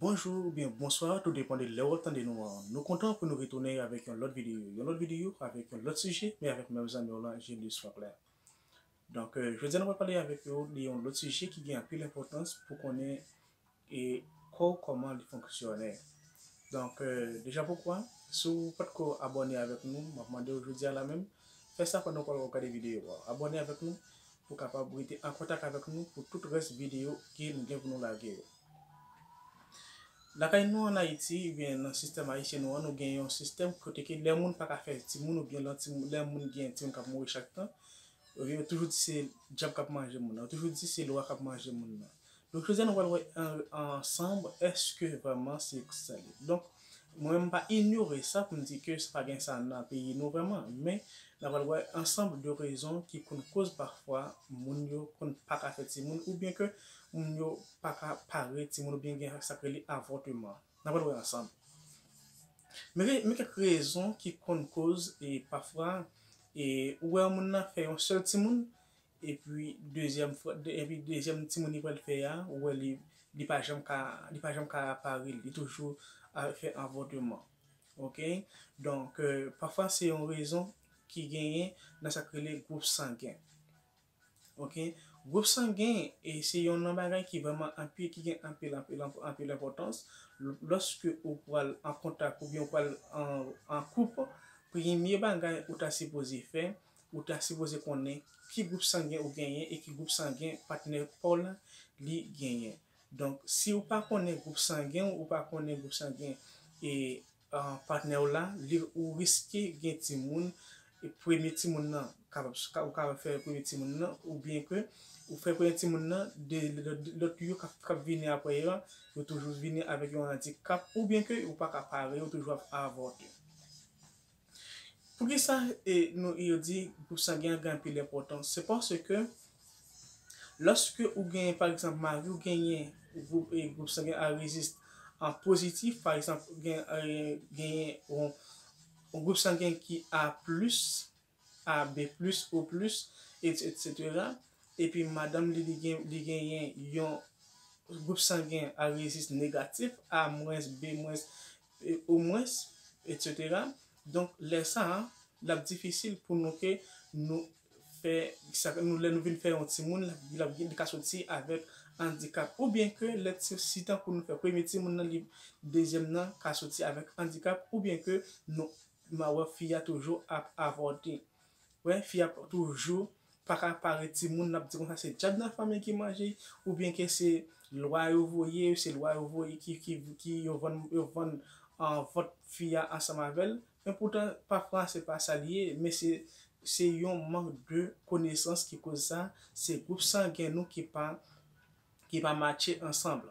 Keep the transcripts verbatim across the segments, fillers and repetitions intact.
Bonjou oubyen bonswa, tou depann de lè w ap tande nou an. Nou kontan pou nou retounen avèk yon lòt videyo. Yon lòt videyo avèk yon lòt sijè, men avèk menm zanmi w lan, Julius Fanclair. Donk, euh, jodi a nou pral pale avèk yo de yon lòt sijè ki gen anpil enpòtans pou konnen e kò w kòman li fonksyone. Donk, euh, deja poukwa, si w potko abòne avèk nou, m ap mande w jodi a la menm, fè sa pandan w pral gade videyo a. Abòne avèk nou pou w kapab rete an kontak avèk nou pou tout rès videyo ke nou gen pou nou lage yo. Lakay nou ann Ayiti, oubyen nan sistèm ayisyen nou an, nou gen yon sistèm kote ke lè moun pa ka fè timoun, oubyen lè timoun, lè moun gen timoun k ap mouri chak tan, oubyen yo toujou di se dyab k ap manje moun nan, yo toujou di se lwa k ap manje moun nan. Donk, jodi a nou pral wè an-, ansanm èske vrèman se sa li. Donk, mwen menm m pa inyore sa pou m di ke sa pa gen sa nan peyi nou vrèman, men n ap pral wè ansanm de rezon ki konn koz pafwa moun yo konn pa ka fè timoun oubyen ke moun yo pa ka pare timoun oubyen gen sa k rele avòteman. N ap pral wè ansanm. Men, men kèk rezon ki konn koz e pafwa e ou wè yon moun nan fè yon sèl timoun epi dezyèm fwa, de, epi dezyèm timoun li pral fè a, ou wè li, li pa janm ka, li pa janm ka pare, li toujou a fè avòteman. Oke? Donk, euh, pafwa se yon rezon ki genyen nan sa k rele gwoup sangen. Oke? Gwoup sangen, e se yon nan bagay ki vrèman anpil, ki gen anpil, anpil, anpil, anpil enpòtans. L-, lòske ou pral an kontak oubyen ou pral an, an koup, premye bagay ou ta sipoze fè, ou ta sipoze konnen ki gwoup sangen ou genyen e ki gwoup sangen patnè pa w la li genyen. Donk, si ou pa konnen gwoup sangen w, ou pa konnen gwoup sangen e, ah, patnè w la, li, ou riske gen timoun, e premye timoun nan, kapab, ka, ou kapab fè premye timoun nan, oubyen ke ou fè premye timoun nan, de, de, de lòt yo k ap, k ap vini apre yo, yo toujou vini avèk yon andikap, oubyen ke ou pa ka pare, yo toujou ap avòte. Poukisa, e, nou, yo di gwoup sangen an gen anpil enpòtans? Se paske lòske ou genyen, pa egzanp, mari w genyen gwoup, e, gwoup sangen A rezis an pozitif, pa egzanp, gen, e, genyen yon, yon gwoup sangen ki A plis, A B plis, O plis, et, etsetera. Epi madanm li, li gen, li genyen yon gwoup sangen A rezis negatif, A mwens, B mwens, e, O mwens, etsetera. Donk, lè sa a, l ap difisil pou nou ke nou fè, sa, nou, lè nou vin fè yon timoun, l ap, l ap, li ka soti avèk andikap. Oubyen ke lè ti, si tankou nou fè premye timoun nan, li, dezyèm nan ka soti avèk andikap, oubyen ke nou, ma wè fi a toujou ap avòte. Wè, fi a toujou pa ka pare timoun, n ap di konsa se dyab nan fanmi ki manje, oubyen ke se lwa yo voye, se lwa yo voye ki, ki, ki yo vann, yo vann, ah, vant fi a ansanm avè l. Men poutan, pafwa, se pa sa l ye, men se, se yon mank de konesans ki koz sa, se gwoup sangen nou ki pa, ki pa matche ansanm.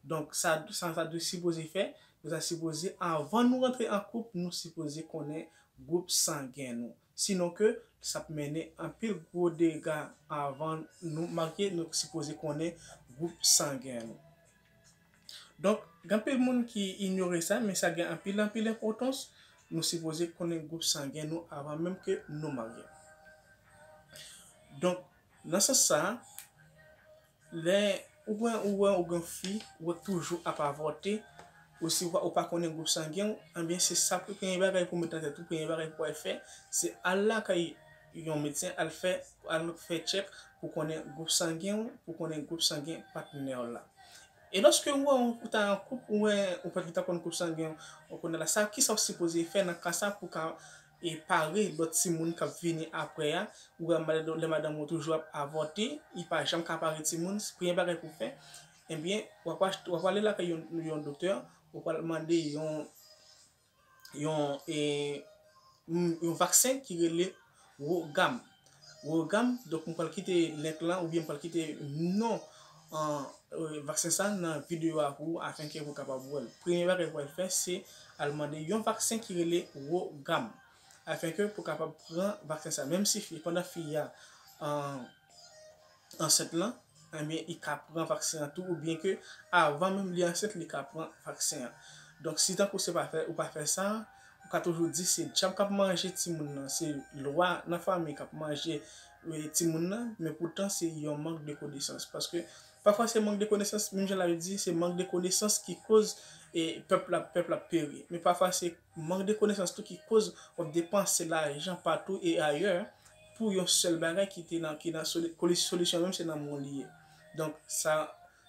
Donk, sa, sa, sa dwe sipoze fè, nou ta sipoze, anvan nou rantre an koup, nou sipoze konnen gwoup sangen nou. Sinon ke, sa ap mennen anpil gwo dega anvan nou marye, nou sipoze konnen gwoup sangen nou. Donk, gen anpil moun ki inyore sa, men sa gen anpil, anpil enpòtans. Nou sipoze konnen gwoup sangen nou anvan menm ke nou marye. Donk, nan sans sa, lè ou wè, ou wè, ou gen fi, ou wè toujou ap avòte, ou si ou pa, ou pa konnen gwoup sangen w, enbyen, se sa premye bagay pou w met nan tèt ou, premye bagay pou w al fè, se al lakay yon medsen, al fè, al fè tchèk pou konnen gwoup sangen w, pou konnen gwoup sangen patnè w la. E lòske ou wè ou ta an koup, ou wè ou pa t gentan konn gwoup sangen w, kounye a la, sa, kisa w sipoze fè nan ka sa pou ka, e, pare lòt timoun k ap vini apre a? Ou wè mad-, lè madanm ou toujou ap avòte, li pa janm ka pare timoun, premye bagay pou w fè, ebyen, w ap achte, w ap ale lakay yon, yon doktè, ou pral mande yon, yon, e, m, yon vaksen ki rele Wogam. Wogam, donk, m pral kite link lan, oubyen m pral kite non, an, e, vaksen sa nan videyo a pou ou, afin ke pou kapab wè l. Premye bagay pou w al fè, se al mande yon vaksen ki rele Wogam, afin ke pou kapab pran vaksen sa. Menm si fi, pandan fi a, an, ansent lan, ebyen, li ka pran vaksen an tou, oubyen ke avan menm li ansent, li ka pran vaksen an. Donk, si tankou se pa fè, ou pa fè sa, ou ka toujou di se dyab k ap manje timoun nan, se lwa nan fanmi k ap manje, e, timoun nan, men poutan se yon mank de konesans. Paske Pafwa se mank de konesans, menm jan Labib di, se mank de konesans ki koz e pèp la, pèp la peri. Men pafwa se mank de konesans tou ki koz w ap depanse lajan patou e ayè pou yon sèl bagay ki te nan, ki nan soli-, koli-, solisyon menm se nan men w li ye. Donk, sa,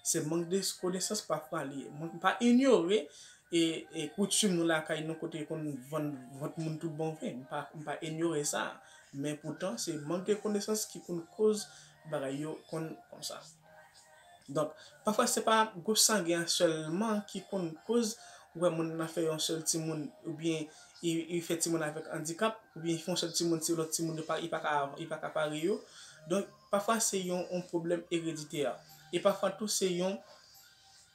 se mank de konesans pafwa li ye. Mank, pa inyore e, e koutim nou lakay nou kote yo konn vann vant moun tout bon vre. M pa, m pa inyore sa. Men poutan, se mank de konesans ki konn koz bagay yo konn konsa. Donk, pafwa se pa gwoup sangen an sèlman ki konn koz ou wè moun nan fè yon sèl timoun, oubyen li, li fè timoun avèk andikap, oubyen li fè yon sèl timoun, se lòt timoun yo pa, li pa ka, li pa ka pare yo. Donk, pafwa se yon, yon pwoblèm ereditè. E pafwa tou se yon,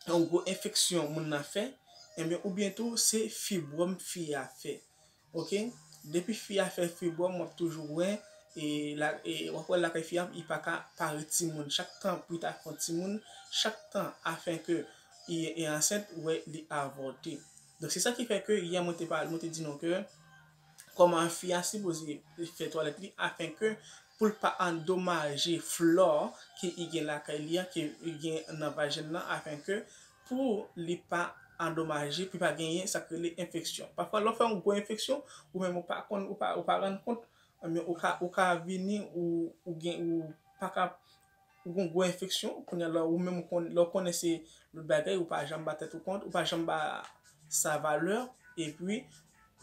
yon gwo enfeksyon moun nan fè, ebyen, oubyen tou se fibwòm fi a fè. Ok? Depi fi a fè fibwòm, w ap toujou wè, e, la, e, w ap wè lakay fi a, li pa ka pare timoun. Chak tan pou li ta fè yon timoun, chak tan afin ke li, li ansent, ou wè li avòte. Donk, se sa ki fè ke yè mwen te pale, mwen te di nou ke kòman fi a sipoze fè twalèt li afin ke pou l pa andomaje flò ke li gen lakay li a, ke li gen nan vajen nan, afin ke pou li pa andomaje, pou li pa genyen sa k rele enfeksyon. Pafwa, lè w fè yon gwo enfeksyon, ou menm ou pa konn, ou pa, ou pa rann kont, ebyen, ou ka, ou ka vini, ou, ou gen, ou pa ka, ou gen gwo enfeksyon, kounye a la, ou menm, ou konn, lè w konnen se lòt bagay, ou pa janm ba tèt ou kont, ou pa janm ba sa valè, epi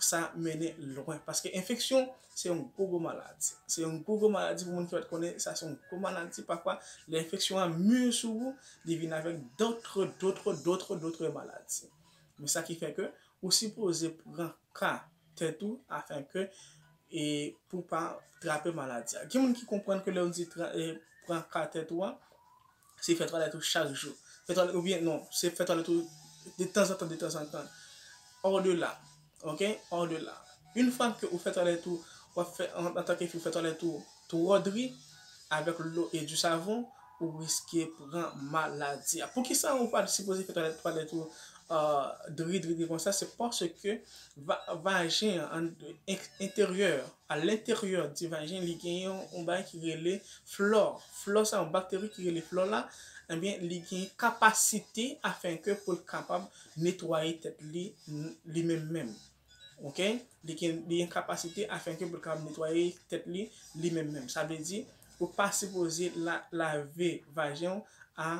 sa mennen lwen. Paske enfeksyon, se yon gwo, gwo maladi. Se yon gwo, gwo maladi pou moun ki pa t konnen, sa se yon gwo maladi. Pafwa, lè enfeksyon an mire sou ou, li vin avèk dòt, dòt, dòt, dòt, dòt maladi. Men sa ki fè ke ou sipoze pran ka tèt ou afin ke, e, pou pa trape maladi a. Gen moun ki konprann ke lè yo di tra-, e, pran ka tèt ou an, se fè twalèt ou chak jou. Fè twalèt, oubyen non, se fè twalèt ou de tanzantan, de tanzantan. Hors de là. Ok? Hors de là. Yon fwa ke ou fè twalèt ou, w ap fè, an, antanke fi, ou fè twalèt ou twò dri, avèk dlo e di savon, ou riske pran maladi a. Poukisa ou pa sipoze fè twalèt, twalèt ou, euh, dri, dri, dri konsa? Se paske va-, vajen an, an, en-, enteryè, à l'intérieur du vagin, li gen yon, yon bagay ki rele flò. Flò sa, yon bakteri ki rele flò la, ebyen, li gen kapasite afin ke pou l kapab netwaye tèt li, li menm menm. Ok? Li gen, li gen kapasite afin ke pou l kapab netwaye tèt li, li menm menm. Sa vle di, ou pa sipoze la, lave vajen w a,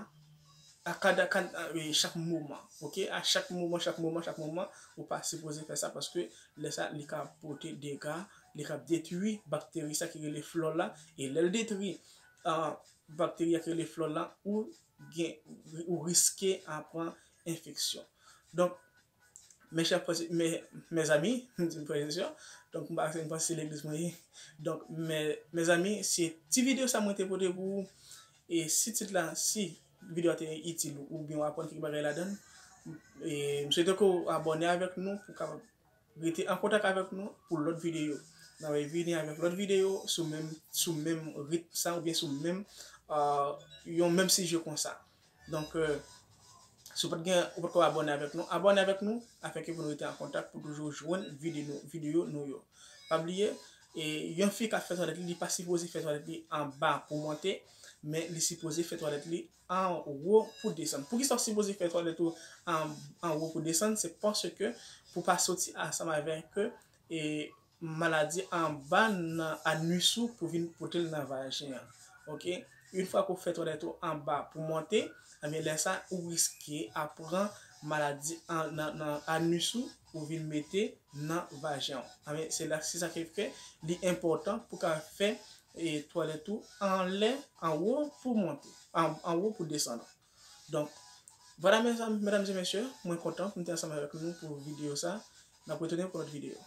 a kada, kad, a, e, chak moman. Ok? A chak moman, chak moman, chak moman, ou pa sipoze fè sa paske lè sa, li ka pote dega, li ka detwi bakteri sa ki rele flò la. E lè l detwi, a, bakteri a ki rele flò la, ou gen, ou riske a pran enfeksyon. Donk, mes chers frères, mes, mes amis, m di frè e sè, donk, m pa se, m panse se legliz mwen ye. Donk, mes, mes amis, se ti videyo sa mwen te pote pou ou. E si tit la, si videyo a te itil ou, oubyen w aprann kèk bagay ladan l, e m swete ke w abòne avèk nou pou w kapab rete an kontak avèk nou pou lòt videyo. N a vini avèk lòt videyo sou menm, sou menm ritm sa oubyen sou menm, euh, yon menm sijè konsa. Donk, euh, si w pa t gen, ou pa t ko abòne avèk nou, abòne avèk nou, afin ke pou nou rete an kontak pou toujou jwenn videyo, videyo nou yo. Pa bliye, e yon fi k ap fè twalèt li, li pa sipoze fè twalèt li anba pou monte, men li sipoze fè twalèt li anwo pou desann. Poukisa w sipoze fè twalèt ou an, anwo pou desann? Se paske pou pa soti ansanm avèk, e, maladi anba nan anis ou pou vin pote l nan vajen an. Ok? Yon fwa ke w fè twalèt ou anba pou monte, ebyen, lè sa, ou riske a pran maladi an, nan, nan anis ou pou vin mete nan vajen an. Ebyen, se la, se sa ki fè li enpòtan pou ka fè, e, twalèt ou anlè, anwo pou monte, an, anwo pou desann. Donk, vwala, mezanmi, medam e mesye, mwen kontan pou m te ansanm avèk nou pou videyo sa. N ap retounen pou lòt videyo.